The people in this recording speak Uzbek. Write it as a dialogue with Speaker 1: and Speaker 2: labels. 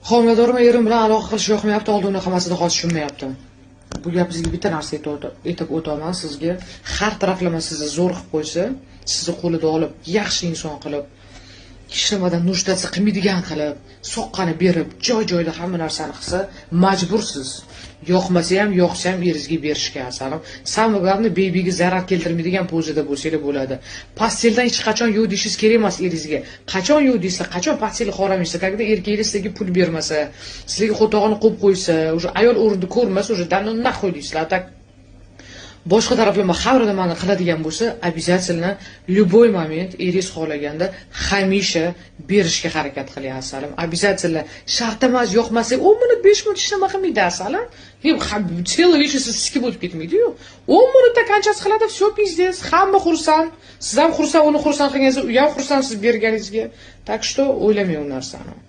Speaker 1: Homiladorman, erim bilan aloqa qilish yoqmayapti, oldin unaqa emas edi, hozir tushunmayapti. Bu gapingizga bitta narsa aytib o'taman sizga. Har taraflama sizni zo'r qilib qo'ysa, sizni qo'lida olib, yaxshi inson qilib, hech nimadan нуждаться qilmaydigan qilib, soqqani berib, joy joyida hamma narsani qilsa, majbursiz. Yoqmasa ham, yoqsa ham eringizga berishga, asalim. Самое главное, bebiga zarar keltirmaydigan pozada bo'lsanglar bo'ladi. Постель dan hech qachon yo'q deyishingiz kerak emas eringizga. Qachon yo'q deysa, qachon постель xoramaysiz, когда erkagingiz sizlarga pul bermasa, sizlarga qo'tog'ini qo'yib qo'ysa, уже ayol o'rnida ko'rmasa, уже да ну нахуй deysizlar. Так boshqa taraflama har nimani qiladigan bo'lsa, обязательно любой момент eringiz xohlaganda hamisha berishga harakat qiling, asalim. Обязательно, shart emas, yoqmasa 10 minut, 5 minut hech nima qilmaydi, asalim. Целый вечер siz sikib o'tib ketmaydi-yu. 10 minutda qanchasi qiladi, все, пиздец, hamma xursand. Siz ham xursand, uni xursand qilganingizga, u ham xursand siz berganingizga. Так что o'ylamang u narsani.